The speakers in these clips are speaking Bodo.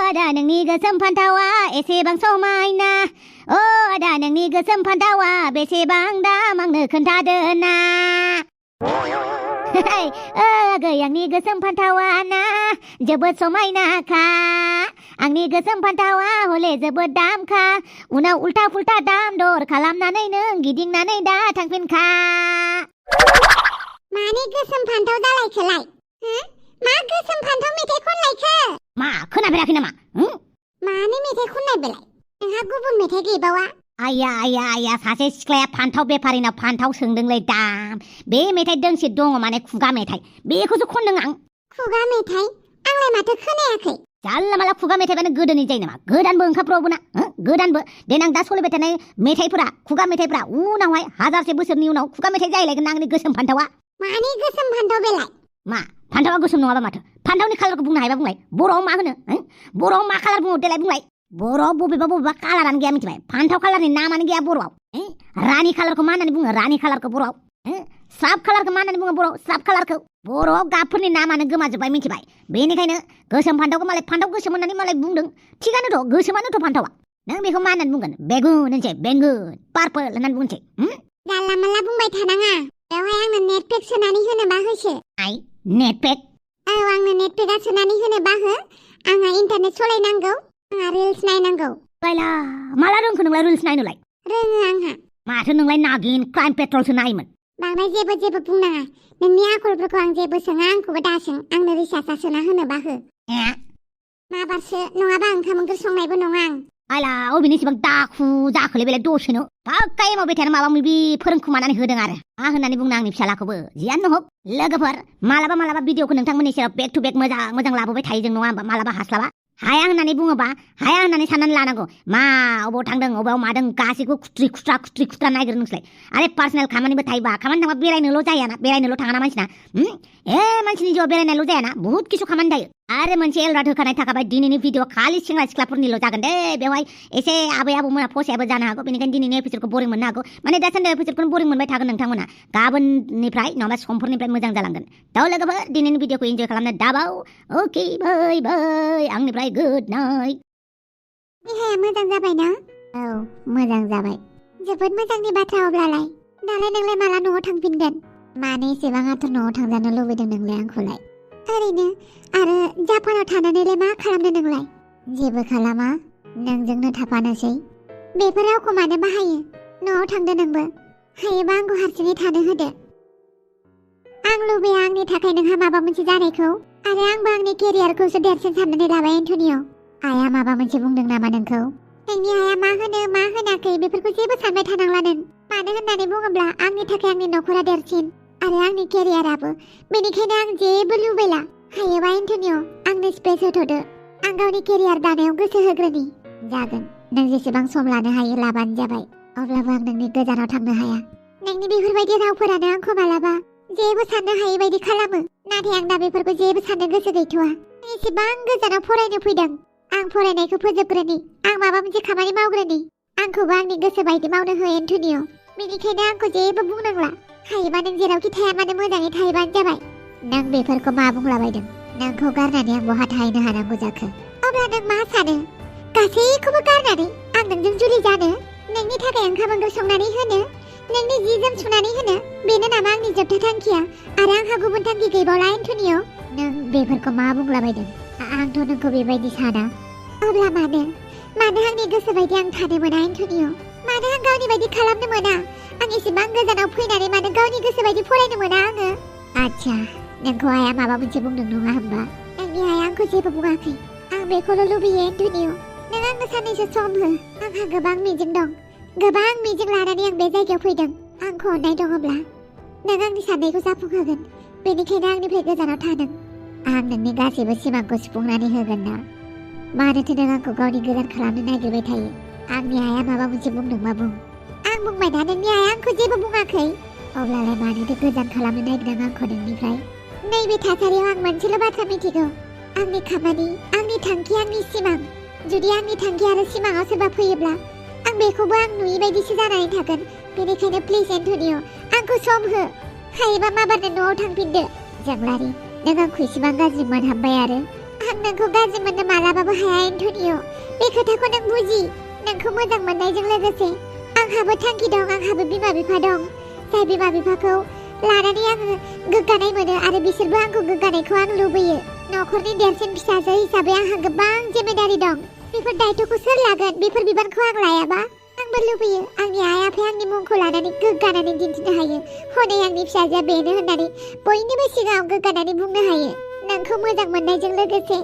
आदा नोंनि गोसोम फान्थावा एसेबां समायना ओ आदा नोंनि गोसोम फान्थावा बेसेबां दाम आंनो खोन्थादो ना आगै आंनि गोसोम फान्थावा ना जोबोद समायनाखा आंनि गोसोम फान्थावा हले जोबोद दामखा उनाव उल्टा फुल्टा दाम दर खालामनानै नों गिदिंनानै दा थांफिनखा माने गोसोम फान्थाव दालायखोलाय मा गोसोम फान्थाव मेथाइ खनलायखो मा खोनाफेराखै नामा माने मेथाइ खननाय बेलाय नोंहा गुबुन मेथाइ गैबावा आया सासे सिख्लाया फान्थाव बेफारिनाव फान्थाव सोंदोंलै दाम बे मेथाइ दोंसे दङ माने खुगा मेथाइ बेखौसो खनदों आं खुगा मेथाइ आंलाय माथो खोनायाखै जानला माला खुगा मेथाइबानो गोदोनि जायो नामा गोदानबो ओंखारब्रबो ना गोदानबो देनां दा सोलिबाय थानाय मेथाइफोरा खुगा मेथाइफोरा उनावहाय हाजारसे बोसोरनि उनाव खुगा मेथाइ जाहैलायगोन आंनि गोसोम फान्थावा माने गोसोम फान्थाव बेलाय मा फान्थावा गोसोम नङाबा माथो फान्थावनि कालारखौ बुंनो हायोबा बुंलाय बर'आव मा होनो बर'आव मा कालार बुङो देलाय बुंलाय बर'आव बबेबा कालारानो गैया मिथिबाय फान्थाव कालारनि नामानो गैया बर'आव रानि कालारखौ मा होननानै बुङो रानि कालारखौ बर'आव स्राब कालारखौ मा होननानै बुङो बर'आव स्राब कालारखौ बर'आव गाबफोरनि नामानो गोमाजोब्बाय मिथिबाय बेनिखायनो गोसोम फान्थावखौ मालाय फान्थाव गोसोम होननानै मालाय बुंदों थिगानोथ' गोसोमानोथ' फान्थावा नों बेखौ मा होननानै बुंगोन बेगुन होनसै बेंगुन पार्पल होननानै बुंसै जानला मानला बुंबाय थानाङा बेवहाय आंनो नेटपेक सोनानै होनोबा होसो नेटपेक औ आंनो नेटपेकआ सोनानै होनोबा हो आंहा इन्टारनेट सलायनांगौ आंहा रिल्स नायनांगौ बायला माला रोंखो नोंलाय रिल्स नायनोलाय रोङो आंहा माथो नोंलाय नागिन क्राइम पेट्रलसो नायोमोन बांद्राय जेबो बुंनाङा नोंनि आखलफोरखौ आं जेबो सोङा आंखौबो दासों आंनो रिसार्जआ सोना होनोबा हो माबारसो नङाबा ओंखाम ओंख्रि संनायबो नङा आं आयला अबेनि इसेबां दाखु जाखोलै बेलाय दसेनो फाक्कायै मावबाय थानो माबा माबि फोरोंखुमानानै होदों आरो मा होननानै बुंनो आंनि फिसालाखौबो जियानो हक लोगोफोर मालाबा भिडिअखौ नोंथांमोननि सेराव बेक टु बेक मोजां लाबोबाय थायो जों नङा होमबा मालाबा हास्लाबा हाया होननानै बुङोबा हाया होननानै साननानै लानांगौ मा अबाव थांदों अबाव मादों गासैखौ खुथ्रि खुथ्रा नायग्रो नोंसोलाय आरे पार्सनेल खामानिबो थायोबा खामानि थांबा बेरायनोल' जायाना बेरायनोल' थाङाना मानसिना मानसिनि जिउआव बेरायनायल' जायाना बहुत किसु खामानि थायो आरो मोनसे एलराट होखानाय थाखाबाय दिनैनि भिडिअ खालि सेंग्रा सिख्लाफोरनिल' जागोन दे बेवहाय एसे आबै आबौमोना फसायाबो जानो हागौ बेनिखायनो दिनैनि एपिसोडखौ बोरिं मोननो हागौ माने दासान्दि एपिसोडखौनो बोरिं मोनबाय थागोन नोंथांमोना गाबोननिफ्राय नङाबा समफोरनिफ्राय मोजां जालांगोन दा लोगोफोर दिनैनि भिडिअखौ इन्जय खालामनो दाबाव अके बाय आंनिफ्राय गुड नाइट देहाया मोजां जाबाय ना औ मोजां जाबाय जोबोद मोजांनि बाथ्रा अब्लालाय दालाय नोंलाय माला न'आव थांफिनगोन मानो एसेबां आथुर न'आव थांजानो लुबैदों नोंलाय आंखौलाय ओरैनो आरो जापानाव थानानैलाय मा खालामदों नोंलाय जेबो खालामा नोंजोंनो थाफानोसै बेफोर रावखौ मानो बाहायो न'आव थांदो नोंबो हायोबा आंखौ हारसिङै थानो होदो आं लुबैया आंनि थाखाय नोंहा माबा मोनसे जानायखौ आरो आंबो आंनि केरियारखौसो देरसिन साननानै लाबाय एन्टनिय' आइया माबा मोनसे बुंदों नामा नोंखौ नोंनि आइया मा होनो मा होनाखै बेफोरखौ जेबो सानबाय थानांला नों मानो होननानै बुङोब्ला आंनि थाखाय आंनि न'खरा देरसिन आरो आंनि केरियाराबो बेनिखायनो आं जेबो लुबैला हायोबा एन्टनिय' आंनो स्पेस होथ'दो आं गावनि केरियार दानायाव गोसो होग्रोनि जागोन नों जेसेबां सम लानो हायो लाबानो जाबाय अब्लाबो आं नोंनि गोजानाव थांनो हाया नोंनि बेफोरबायदि रावफोरानो आंखौ मालाबा जेबो साननो हायै बायदि खालामो नाथाय आं दा बेफोरखौ जेबो साननो गोसो गैथ'वा एसेबां गोजानाव फरायनो फैदों आं फरायनायखौ फोजोबग्रोनि आं माबा मोनसे खामानि मावग्रोनि आंखौबो आंनि गोसो बायदि मावनो हो एन्टनिय' बेनिखायनो आंखौ जेबो बुंनांला हायोबा नों जेरावखि थाया मानो मोजाङै थायोबानो जाबाय नों बेफोरखौ मा बुंलाबायदों नोंखौ गारनानै आं बहा थाहैनो हानांगौ जाखो अब्ला नों मा सानो गासैखौबो गारनानै आं नोंजों जुलि जानो नोंनि थाखाय ओंखाम ओंख्रि संनानै होनो नोंनि जि जोम सुनानै होनो बेनो नामा आंनि जोबथा थांखिया आरो आंहा गुबुन थांखि गैबावला एन्टनिय' नों बेफोरखौ मा बुंलाबायदों आंथ' नोंखौ बेबायदि साना अब्ला मानो आंनि गोसो बायदि आं थानो मोना एन्टनिय' मानो आं गावनि बायदि खालामनो मोना आं एसेबां गोजानाव फैनानै मानो गावनि गोसो बायदि फरायनो मोना आङो आच्छा नोंखौ आइया माबा मोनसे बुंदों नङा होमबा नोंनि आइया आंखौ जेबो बुङाखै आं बेखौल' लुबैयो एन्टनिय' नों आंनो साननैसो सम हो आंहा गोबां मिजिं दं गोबां मिजिं लानानै आं बे जायगायाव फैदों आंखौ अननाय दङब्ला नों आंनि साननायखौ जाफुंहोगोन बेनिखायनो आंनिफ्राय गोजानाव थादों आं नोंनि गासैबो सिमांखौ सुफुंनानै होगोन ना मानोथो नों आंखौ गावनि गोजान खालामनो नागिरबाय थायो आंनि आइया माबा मोनसे बुंदोंबा बुं आं बुंबाय दा नोंनि आइया आंखौ जेबो बुङाखै अब्लालाय मानोथो गोजान खालामनो नागिरदों आंखौ नोंनिफ्राय नैबे थासारियाव आं मोनसेल' बाथ्रा मिथिगौ आंनि खामानि आंनि थांखि आंनि सिमां जुदि आंनि थांखि आरो सिमाङाव सोरबा फैयोब्ला आं बेखौबो आं नुयै बायदिसो जानानै थागोन बेनिखायनो प्लिज एन्टनिय' आंखौ सम हो हायोबा माबारनो न'आव थांफिनदो जोंलारि नों आंखौ इसेबां गाज्रि मोनहाबबाय आरो आं नोंखौ गाज्रि मोननो मालाबाबो हाया एन्टनिय'। बे खोथाखौ नों बुजि। नोंखौ मोजां मोननायजों लोगोसे आंहाबो थांखि दं, आंहाबो बिमा बिफा दं। जाय बिमा बिफाखौ लानानै आङो गोग्गानाय मोनो आरो बिसोरबो आंखौ गोग्गानायखौ आं लुबैयो। न'खरनि देरसिन फिसाजो हिसाबै आंहा गोबां जिम्मेदारि दं। बेफोर दायित्वखौ सोर लागोन? बेफोर बिबानखौ आं लायाबा? आंबो लुबैयो आंनि आइ आफाया आंनि मुंखौ लानानै गोग्गानानै दिन्थिनो हायो। हनै आंनि फिसाजोआ बेनो होननानै बयनिबो सिगाङाव गोग्गानानै बुंनो हायो। नोंखौ मोजां मोननायजों लोगोसे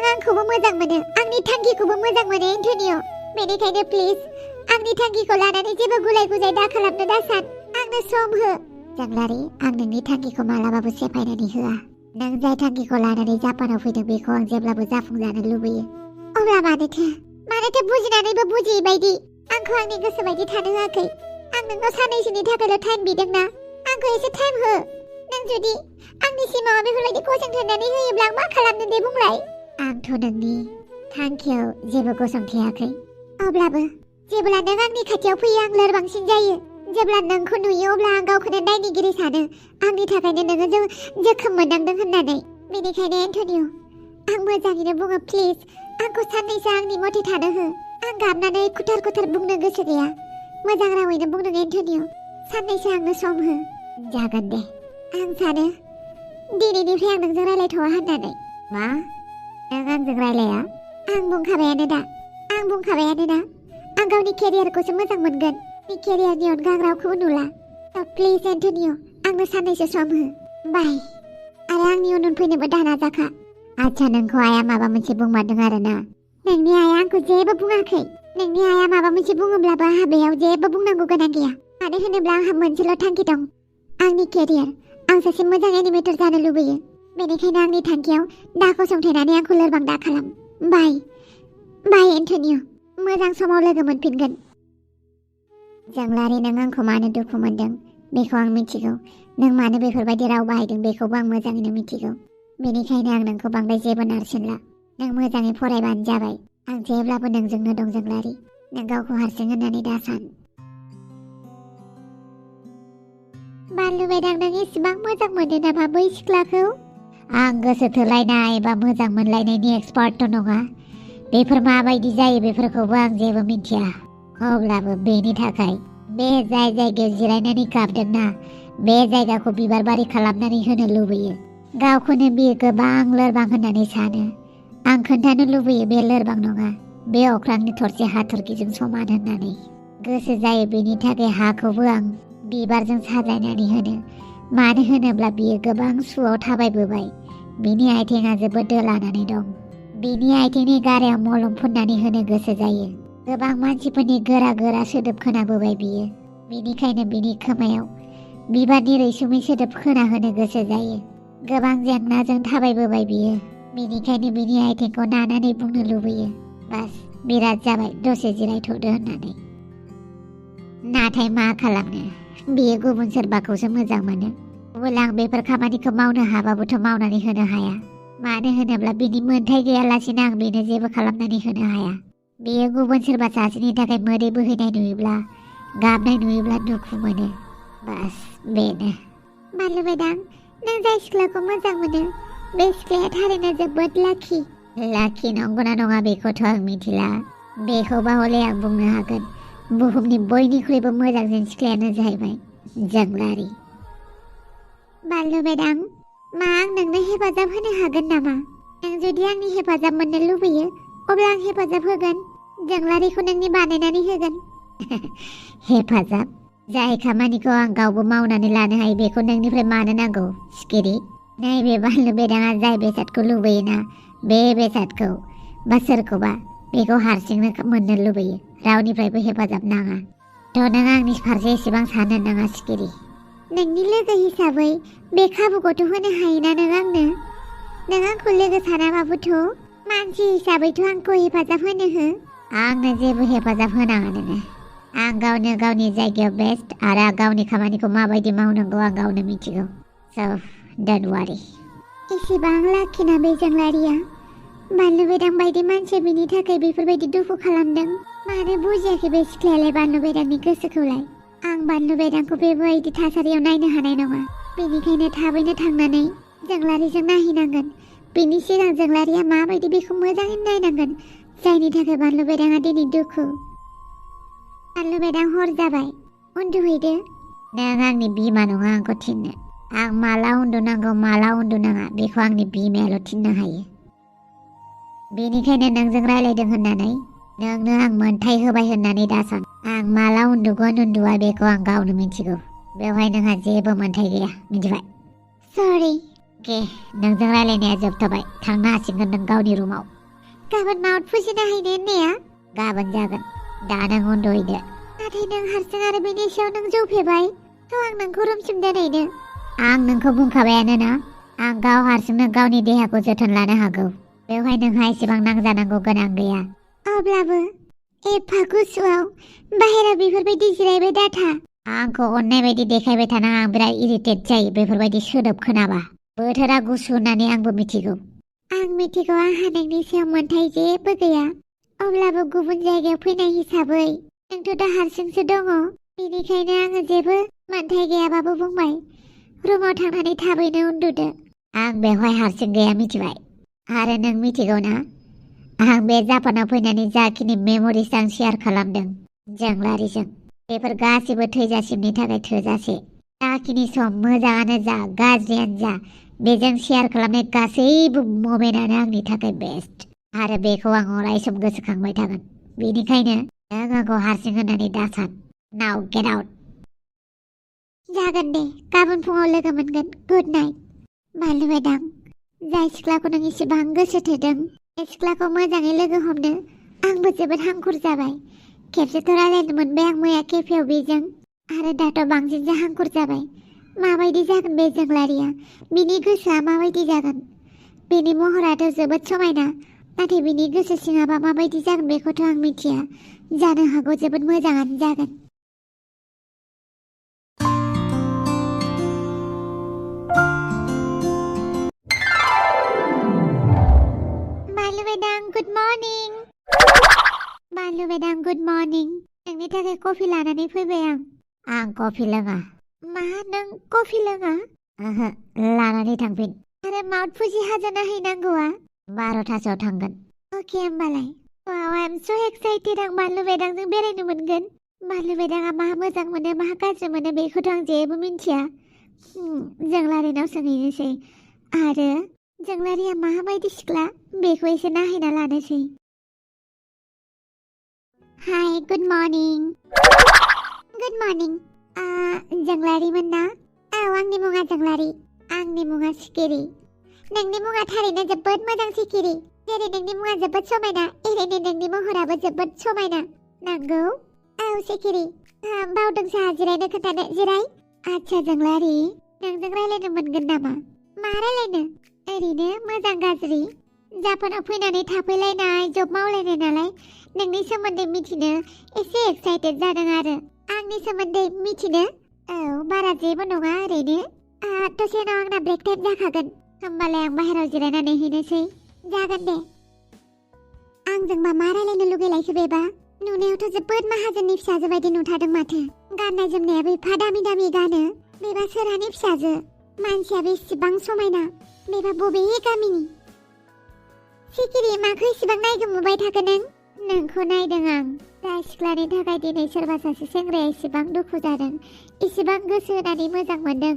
आंखौबो मोजां मोनो, आंनि थांखिखौबो मोजां मोनो एन्टनिय'। बेनिखायनो प्लिज आंनि थांखिखौ लानानै जेबो गुलाय गुजाय दा खालामनो दा सान। आंनो सम हो। जोंलारि, आं नोंनि थांखिखौ मालाबाबो सेफायनानै होआ। नों जाय थांखिखौ लानानै जापानाव फैदों बेखौ आं जेब्लाबो जाफुंजानो लुबैयो। अब्ला मानोथो बुजिनानैबो बुजियै बायदि आंखौ आंनि गोसो बायदि थानो होआखै? आं नोंनाव साननैसोनि थाखायल' टाइम बिदोंना, आंखौ एसे टाइम हो। नों जुदि आंनि सिमाङाव बेफोरबायदि गसंथेनानै होयोब्ला आं मा खालामनो दे बुंलाय? आंथ' नोंनि थांखियाव जेबो गसंथेयाखै। अब्लाबो जेब्ला नों आंनि खाथियाव फैयो आं लोरबांसिन जायो। जेब्ला नोंखौ नुयो अब्ला आं गावखौनो दायनिगिरि सानो, आंनि थाखायनो नोङो जोखोम मोननांदों होननानै। बेनिखायनो एन्टनिय', आं मोजाङैनो बुङो, प्लिज आंखौ साननैसो आंनि मथे थानो हो। आं गाबनानै कुटार कुटार बुंनो गोसो गैया। मोजां रावैनो बुंदों एन्टनिय', साननैसो आंनो सम हो। जागोन दे। आं सानो दिनैनिफ्राय आं नोंजों रायलायथ'वा होननानै। मा? नों आंजों रायलाया? आं बुंखाबायानो ना आं गावनि केरियारखौसो मोजां मोनगोन। बे केरियारनि अनगा आं रावखौबो नुला। प्लिज एन्टनिय', आंनो साननैसो सम हो। बाय। आरो आंनि उन फैनोबो दा नाजाखा। आच्छा, नोंखौ आइया माबा मोनसे बुंमारदों आरो ना? नोंनि आइया आंखौ जेबो बुङाखै। नोंनि आइया माबा मोनसे बुङोब्लाबो आंहा बेयाव जेबो बुंनांगौ गोनां गैया। मानो होनोब्ला आंहा मोनसेल' थांखि दं, आंनि केरियार। आं सासे मोजां एनिमेटर जानो लुबैयो। बेनिखायनो आंनि थांखियाव दा गसंथेनानै आंखौ लोरबां दा खालाम। बाय एन्टनिय', मोजां समाव लोगो मोनफिनगोन। जोंलारि, नों आंखौ मानो दुखु मोनदों बेखौ आं मिथिगौ। नों मानो बेफोरबायदि राव बाहायदों बेखौबो आं मोजाङैनो मिथिगौ। बेनिखायनो आं नोंखौ बांद्राय जेबो नारसिनला। नों मोजाङै फरायबानो जाबाय। आं जेब्लाबो नोंजोंनो दं जोंलारि। नों गावखौ हारसिं होननानै दा सान। बानलु मेदां, नों एसेबां मोजां मोनो नामा बै सिख्लाखौ? आं गोसो थोलायनाय बा मोजां मोनलायनायनि एक्सपार्टथ' नङा। बेफोर माबायदि जायो बेफोरखौबो आं जेबो मिथिया। अब्लाबो बेनि थाखाय बे जाय जायगायाव जिरायनानै गाबदोंना, बे जायगाखौ बिबार बारि खालामनानै होनो लुबैयो। गावखौनो बियो गोबां लोरबां होननानै सानो। आं खोन्थानो लुबैयो बे लोरबां नङा, बे अख्रांनि थरसे हाथरखिजों समान होननानै। गोसो जायो बेनि थाखाय हाखौबो आं बिबारजों साजायनानै होनो। मानो होनोब्ला बियो गोबां सुआव थाबायबोबाय। बिनि आथिङा जोबोद दोलानानै दं। बिनि आथिंनि गारायाव मलम फुननानै होनो गोसो जायो। गोबां मानसिफोरनि गोरा गोरा सोदोब खोनाबोबाय बियो। बेनिखायनो बिनि खोमायाव बिबारनि रैसुमै सोदोब खोना होनो गोसो जायो। गोबां जेंनाजों थाबायबोबाय बियो। बेनिखायनो बिनि आथिंखौ नानानै बुंनो लुबैयो, बास बिराद जाबाय, दसे जिरायथ'दो होननानै। नाथाय मा खालामनो, बियो गुबुन सोरबाखौसो मोजां मोनो। अब्ला आं बेफोर खामानिखौ मावनो हाबाबोथ' मावनानै होनो हाया। मानो होनोब्ला बिनि मोन्थाय गैयालासिनो आं बेनो जेबो खालामनानै होनो हाया। बेयो गुबुन सोरबा सासेनि थाखाय मोदै बोहैनाय नुयोब्ला, गाबनाय नुयोब्ला दुखु मोनो। बास बेनो। बानलु मेदां, नों जाय सिख्लाखौ मोजां मोनो बे सिख्लाया थारैनो जोबोद लाखि। लाखि नंगौना नङा बेखौथ' आं मिथिला। बेखौबा हले आं बुंनो हागोन, बुहुमनि बयनिख्रुइबो मोजांसिन सिख्लायानो जाहैबाय जोंलारि। बानलु मेदां, मा आं नोंनो हेफाजाब होनो हागोन नामा? नों जुदि आंनि हेफाजाब मोननो लुबैयो अब्ला आं हेफाजाब होगोन। जोंलारिखौ नोंनि बानायनानै होगोन। हेफाजाब? जाय खामानिखौ आं गावबो मावनानै लानो हायो बेखौ नोंनिफ्राय मानो नांगौ सिखिरि? नैबे बानलु मेदाङा जाय बेसादखौ लुबैयोना, बे बेसादखौ बा सोरखौबा बेखौ हारसिंनो मोननो लुबैयो। रावनिफ्रायबो हेफाजाब नाङा। थ' नों आंनि फारसे एसेबां साननो नाङा सिखिरि। नोंनि लोगो हिसाबै बे खाबुखौथ' होनो हायोना नों आंनो? नों आंखौ लोगो सानाबाबोथ' मानसि हिसाबैथ' आंखौ हेफाजाब होनो हो। आंनो जेबो हेफाजाब होनाङा नोङो। आं गावनो गावनि जायगायाव बेस्ट आरो गावनि खामानिखौ माबायदि मावनांगौ आं गावनो मिथिगौ। स' डोन्ट वारि। एसेबां लाखिना बे जोंलारिया। बानलु मेदां बायदि मानसिया बिनि थाखाय बेफोरबायदि दुखु खालामदों। मानो बुजियाखै बे सिख्लायालाय बानलु मेदांनि गोसोखौलाय? आं बानलु मेदांखौ बेबायदि थासारियाव नायनो हानाय नङा। बेनिखायनो थाबैनो थांनानै जोंलारिजों नायहैनांगोन। बेनि सिगां जोंलारिया माबायदि बेखौ मोजाङै नायनांगोन, जायनि थाखाय बानलु बेदाङा दिनै दुखु। बानलु बेदां हर जाबाय, उन्दुहैदो। नों आंनि बिमा नङा आंखौ थिननो। आं माला उन्दुनांगौ माला उन्दुनाङा बेखौ आंनि बिमायाल' थिननो हायो। बेनिखायनो नोंजों रायलायदों होननानै नोंनो आं मोन्थाय होबाय होननानै दासान। आं माला उन्दुगोन उन्दुआ बेखौ आं गावनो मिथिगौ। बेवहाय नोंहा जेबो मोन्थाय गैया, मिथिबाय? सरि। के नोंजों रायलायनाया जोबथ'बाय, थांनो हासिगोन नों गावनि रुमाव। गाबोन माउथ फुजिनो हैनो होननाया? गाबोन जागोन, दा नों उन्दुहैदो। नाथाय नों हारसिं आरो बेनि सायाव नों जौ फेबाय, थ' आं नोंखौ रुमसिम दोनहैनो। आं नोंखौ बुंखाबायानो ना, आं गाव हारसिंनो गावनि देहाखौ जोथोन लानो हागौ। बेवहाय नोंहा एसेबां नांजानांगौ गोनां गैया। अब्लाबो एफा गुसुआव बाहेराव बेफोरबायदि जिरायबाय दाथा। आंखौ अननाय बायदि देखायबाय थानाङा, आं बिराद इरिटेट जायो बेफोरबायदि सोदोब खोनाबा। बोथोरा गुसु होननानै आंबो मिथिगौ। आं मिथिगौ आंहा नोंनि सायाव मोन्थाय जेबो गैया। अब्लाबो गुबुन जायगायाव फैनाय हिसाबै नोंथ' दा हारसिंसो दङ। बेनिखायनो आङो जेबो मोन्थाय गैयाबाबो बुंबाय, रुमाव थांनानै थाबैनो उन्दुदो। आं बेवहाय हारसिं गैया, मिथिबाय? आरो नों मिथिगौ ना, आं बे जापानाव फैनानै जाखिनि मेम'रिस आं शेयार खालामदों जोंलारिजों, बेफोर गासिबो थैजासिमनि थाखाय थोजासे। जाखिनि सम मोजाङानो जा गाज्रियानो जा, बेजों शेयार खालामनाय गासैबो ममेन्टआनो आंनि थाखाय बेस्ट। आरो बेखौ आं अराय सम गोसोखांबाय थागोन। बेनिखायनो नों आंखौ हारसिं होननानै दासान। Now get out. जागोन दे, गाबोन फुङाव लोगो मोनगोन। Good night. बानलु बेदां, जाय सिख्लाखौ नों इसेबां गोसो थोदों, बे सिख्लाखौ मोजाङै लोगो हमनो आंबो जोबोद हांखुर जाबाय। खेबसेथ' रायलायनो मोनबाय आं मैया केफेआव बेजों, आरो दाथ' बांसिनसो हांखुर जाबाय। माबायदि जागोन बे जोंलारिया, बिनि गोसोआ माबायदि जागोन? बेनि महराथ' जोबोद समायना, नाथाय बिनि गोसो सिङाबा माबायदि जागोन बेखौथ' आं मिथिया। जानो हागौ जोबोद मोजाङानो जागोन। बानलु बेदां गुड मर्निं। बानलु बेदां गुड मर्निं। नोंनि थाखाय कफि लानानै फैबाय आं। आं कफि लोङा। मा, नों कफि लोङा? ओहो, लानानै थांफिन। आरो माउथ फुजि हाजो नायहैनांगौआ 12थासोआव थांगोन। अके होमबालाय। वाव, आइ एम स' एक्साइटेड। आं बानलु बेदांजों बेरायनो मोनगोन। बानलु बेदाङा मा मोजां मोनो मा गाज्रि मोनो बेखौथ' आं जेबो मिन्थिया। जोंलारिनाव सोंहैनोसै, आरो जोंलारिया माबायदि सिख्ला बेखौ एसे नायहैना लानोसै। Hi, good morning. Good morning. जोंलारिमोन ना? औ, आंनि मुङा जोंलारि। आंनि मुङा सिखिरि। नोंनि मुङा थारैनो जोबोद मोजां सिखिरि। जेरै नोंनि मुङा जोबोद समायना, एरैनो नोंनि महराबो जोबोद समायना। नंगौ? औ सिखिरि। बावदों साहा जिरायनो खोन्थानो, जिराय। आच्छा जोंलारि, नोंजों रायलायनो मोनगोन नामा? मा रायलायनो? ओरैनो मोजां गाज्रि। जापानाव फैनानै थाफैलायनाय, जब मावलायनाय नालाय नोंनि सोमोन्दै मिथिनो एसे एक्साइटेड जादों आरो। आंनि सोमोन्दै मिथिनो? औ, बारा जेबो नङा, ओरैनो। दसे उनाव आंना ब्रेक टाइम जाखागोन। होमबालाय आं बाहेराव जिरायनानै हैनोसै। जागोन दे। आंजोंबा मा रायलायनो लुगैलायखो बेबा? नुनायावथ' जोबोद माहाजोननि फिसाजो बायदि नुथारदों माथो। गाननाय जोमनायाबो एफा दामि दामि गानो। बेबा सोरहानि फिसाजो? मानसियाबो इसेबां समायना। बेबा बबे गामिनि? सिखिरि, माखौ इसेबां नायगोमोबाय थाखो नों? नोंखौ नायदों आं। जाय सिख्लानि थाखाय दिनै सोरबा सासे सेंग्राया इसेबां दुखु जादों, इसेबां गोसो होनानै मोजां मोनदों।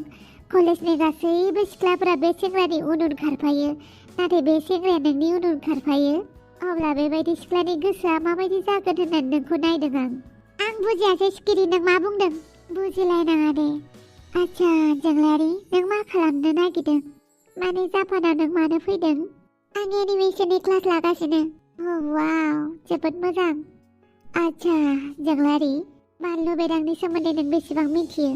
कलेजनि गासैबो सिख्लाफोरा बे सेंग्रानि उन उन खारफायो, नाथाय बे सेंग्राया नोंनि उन उन खारफायो। अब्ला बेबायदि सिख्लानि गोसोआ माबायदि जागोन होननानै नोंखौ नायदों आं। आं बुजियासै सिखिरि, नों मा बुंदों? बुजिलायनाङा दे। आच्छा जोंलारि, नों मा खालामनो नागिरदों? माने जापानाव नों मानो फैदों? आं एनिमेसननि क्लास लागासिनो। वाव, जोबोद मोजां। आच्छा जोंलारि, बानलु बेदांनि सोमोन्दै नों बेसेबां मिथियो?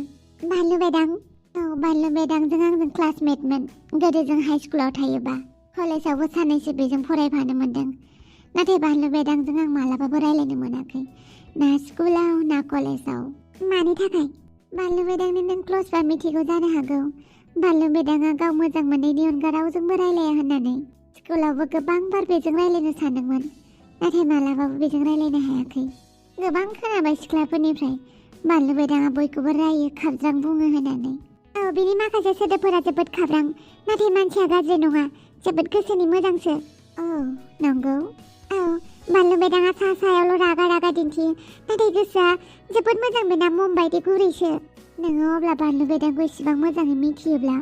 बानलु बेदां? औ, बानलु बेदांजों आंजों क्लासमेटमोन गोदो जों हाइ स्कुलाव थायोबा। कलेजावबो साननैसो बेजों फरायफानो मोनदों। नाथाय बानलु बेदांजों आं मालाबाबो रायलायनो मोनाखै, ना स्कुलाव ना कलेजाव। मानि थाखाय? बानलु बेदांनि नों क्ल'सबा मिथिगौ जानो हागौ। बानलु बेदाङा गाव मोजां मोननायनि अनगा रावजोंबो रायलाया होननानै। स्कुलावबो गोबां बार बेजों रायलायनो सानदोंमोन, नाथाय मालाबाबो बेजों रायलायनो हायाखै। गोबां खोनाबाय सिख्लाफोरनिफ्राय बानलु बेदाङा बयखौबो रायो, खाब्रां बुङो होननानै। औ, बिनि माखासे सोदोबफोरा जोबोद खाब्रां, नाथाय मानसिया गाज्रि नङा। जोबोद गोसोनि मोजांसो। औ नंगौ। औ बानलु बेदाङा सा सायावल' रागा रागा दिन्थियो, नाथाय गोसोआ जोबोद मोजां बेना मम बायदि गुरैसो। नोङो अब्ला बानलु बेदांखौ इसिबां मोजाङै मिथियोब्ला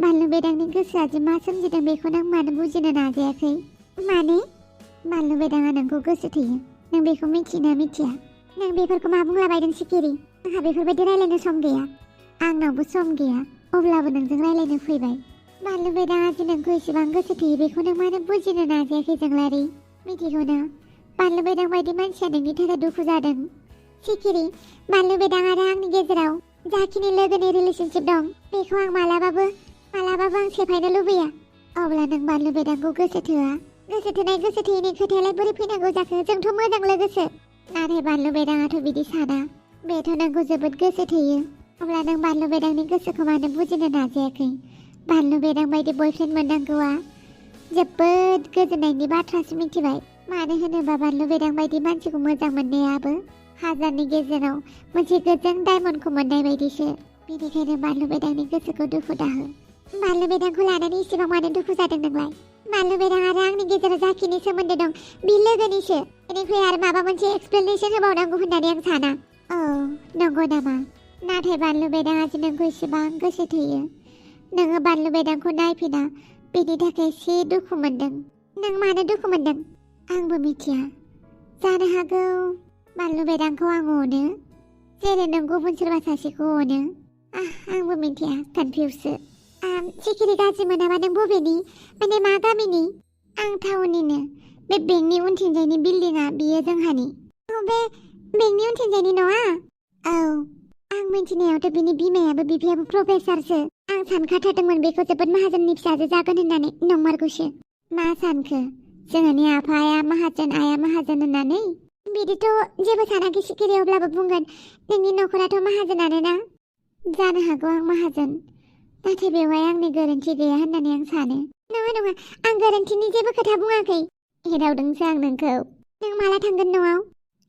बानलु बेदांनि गोसोआ जे मा सोमजिदों बेखौ नों मानो बुजिनो नाजायाखै? माने? बानलु बेदाङा नोंखौ गोसो थोयो, नों बेखौ मिथियोना मिथिया? नों बेफोरखौ मा बुंलाबायदों सिखिरि? आंहा बेफोरबायदि रायलायनो सम गैया। आंनावबो सम गैया, अब्लाबो नोंजों रायलायनो फैबाय। बानलु बेदाङा जे नोंखौ इसिबां गोसो थोयो बेखौ नों मानो बुजिनो नाजायाखै जोंलारि? मिथिगौ ना, बानलु बेदां बायदि मानसिया नोंनि थाखाय दुखु जादों। सिखिरि, बानलु बेदां आरो आंनि गेजेराव जाखिनि लोगोनि रिलेशनशिप दं बेखौ आं मालाबाबो आं सेफायनो लुबैया। अब्ला नों बानलु बेदांखौ गोसो थोआ? गोसो थोनाय गोसो थोयैनि खोथायालाय बोरै फैनांगौ जाखो? जोंथ' मोजां लोगोसो। नाथाय बानलु बेदाङाथ' बिदि साना, बेथ' नोंखौ जोबोद गोसो थोयो। अब्ला नों बानलु बेदांनि गोसोखौ मानो बुजिनो नाजायाखै? बानलु बेदां बायदि बयफ्रेन्ड मोननांगौआ जोबोद गोजोननायनि बाथ्रासो मिथिबाय। मानो होनोबा बानलु बेदां बायदि मानसिखौ मोजां मोननायाबो हाजारनि गेजेराव मोनसे गोजों डायमन्डखौ मोननाय बायदिसो। बेनिखायनो बानलु बेदांनि गोसोखौ दुखु दाहो। बानलु बेदांखौ लानानै इसेबां मानो दुखु जादों नोंलाय? बानलु बेदां आरो आंनि गेजेराव जाखिनि सोमोन्दो दं बे लोगोनिसो। बेनिफ्राय आरो माबा मोनसे एक्सप्लेनेसन होबावनांगौ होननानै आं साना। औ नंगौ नामा? नाथाय बानलु बेदाङा जे नोंखौ इसेबां गोसो थोयो, नोङो बानलु बेदांखौ नायफिना, बेनि थाखाय एसे दुखु मोनदों। नों मानो दुखु मोनदों? आंबो मिथिया। जानो हागौ बानलु बेदांखौ आं अनो, जेरै नों गुबुन सोरबा सासेखौ अनो। आंबो मिथिया, कनफिउससो। सिखिरि गाज्रि मोनाबा नों बबेनि? माने मा गामिनि? आं टाउननिनो। बे बेंकनि उनथिंजायनि बिल्डिंआ बियो जोंहानि। बे बेंकनि उनथिंजायनि न'आ? औ। आं मिथिनायावथ' बिनि बिमायाबो बिफायाबो प्रफेसारसो। आं सानखाथारदोंमोन बेखौ जोबोद माहाजोननि फिसाजो जागोन होननानै। नंमारगौसो। मा सानखो? जोंहानि आफाया माहाजोन आया माहाजोन होननानै? बिदिथ' जेबो सानाखै सिखिरि, अब्लाबो बुंगोन नोंनि न'खराथ' माहाजोनानो ना? जानो हागौ आं माहाजोन, नाथाय बेवहाय आंनि गोरोन्थि गैया होननानै आं सानो। नङा नङा, आं गोरोन्थिनि जेबो खोथा बुङाखै। एदावदोंसो आं नोंखौ। नों माला थांगोन न'आव?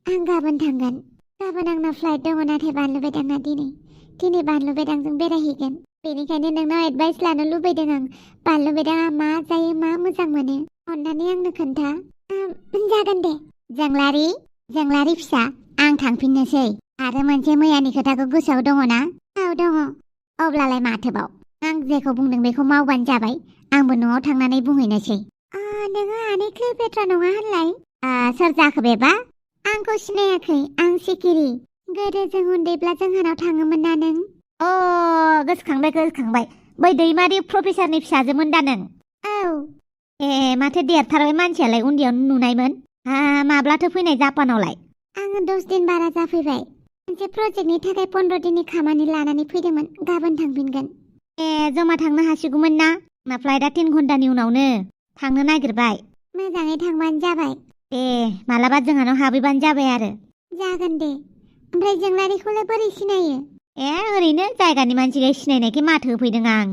आं गाबोन थांगोन। गाबोन आंना फ्लाइट दङ, नाथाय बानलु बेदांना दिनै बानलु बेदांजों बेरायहैगोन। बेनिखायनो नोंनाव एडभाइस लानो लुबैदों आं। बानलु बेदाङा मा जायो, मा मोजां मोनो, अन्नानै आंनो खोन्था। जागोन दे। जोंलारि फिसा, आं थांफिननोसै। आरो मोनसे मैयानि खोथाखौ गोसोआव दङ ना? औ दङ। अब्लालाय माथोबाव, आं जेखौ बुंदों बेखौ मावबानो जाबाय। आंबो न'आव थांनानै बुंहैनोसै। नोङो आनै क्लिय'पेट्रा नङा होनलाय? सोर जाखो बेबा? आंखौ सिनायाखै? आं सिखिरि। गोदो जों उन्दैब्ला जोंहानाव थाङोमोन ना नों? गोसोखांबाय। बै दैमारि प्रफेसारनि फिसाजोमोन दा नों? औ। माथो देरथारबाय मानसियालाय, उन्दैयावनो नुनायमोन। माब्लाथो फैनाय जापानावलाय? आङो 10 दिन बारा जाफैबाय। मोनसे प्रजेक्टनि थाखाय 15 दिननि खामानि लानानै फैदोंमोन। गाबोन थांफिनगोन। जमा थांनो हासिगौमोन ना? आंना फ्लाइटआ 3 घन्टानि उनावनो थांनो नागिरबाय। मोजाङै थांबानो जाबाय। मालाबा जोंहानाव हाबैबानो जाबाय आरो। जागोन दे। ओमफ्राय जोंलारिखौलाय बोरै सिनायो? ओरैनो जायगानि मानसिखाय सिनायनायखाय माथो होफैदों आं।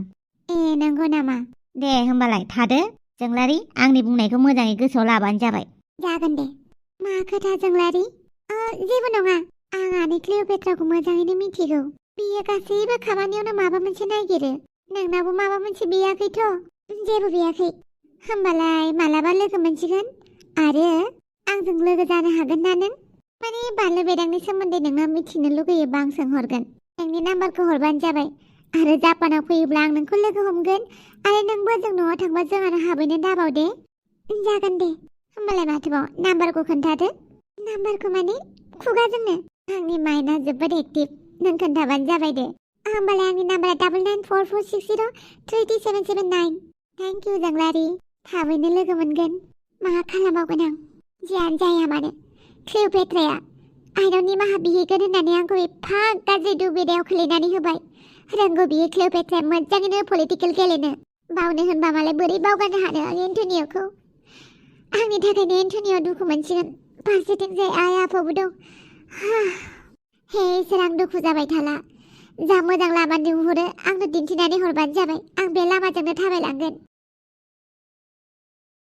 नंगौ नामा? दे होमबालाय थादो जोंलारि, आंनि बुंनायखौ मोजाङै गोसोआव लाबानो जाबाय। जागोन दे। मा खोथा जोंलारि? जेबो नङा। आं आनै क्लिय'पेट्राखौ मोजाङैनो मिथिगौ। बियो गासैबो खामानियावनो माबा मोनसे नागिरो। नोंनावबो माबा मोनसे बियाखैथ'? जेबो बियाखै। होमबालाय मालाबा लोगो मोनसिगोन। आरो आंजों लोगो जानो हागोन ना नों? माने बानलु बेदांनि सोमोन्दै नोंनाव मिथिनो लुगैयोबा आं सोंहरगोन। नोंनि नाम्बारखौ हरबानो जाबाय। आरो जापानाव फैयोब्ला आं नोंखौ लोगो हमगोन। आरो नोंबो जों न'आव थांबा जोंहानाव हाबैनो दाबाव दे। जागोन दे। होमबालाय माथोबाव, नाम्बारखौ खोन्थादो। नाम्बारखौ माने खुगाजोंनो? आंनि माइन्डआ जोबोद एक्टिभ। नों खोन्थाबानो जाबाय दे। होमबालाय आंनि नाम्बारा 994460327779। थेंक इउ जोंलारि। थाबैनो लोगो मोनगोन। मा खालामबावगोन आं? जियानो जाया मानो, क्लिय'पेट्राया आइनाव निमाहा बिहैगोन होननानै आंखौ एफा गाज्रि दुबिदायाव खोलैनानै होबाय। रोंगौ बियो क्लिय'पेट्राया मोजाङैनो पलिटिकेल गेलेनो। बावनो होनबा मालाय बोरै बावगारनो हानो आं एन्टनिय'खौ। आंनि थाखायनो एन्टनिय'आ दुखु मोनसिगोन। फारसेथिंजाय आइ आफाबो दं। इसोर, आं दुखु जाबाय थाला। जा मोजां लामा नुहुरो आंनो दिन्थिनानै हरबानो जाबाय। आं बे लामाजोंनो थाबायलांगोन।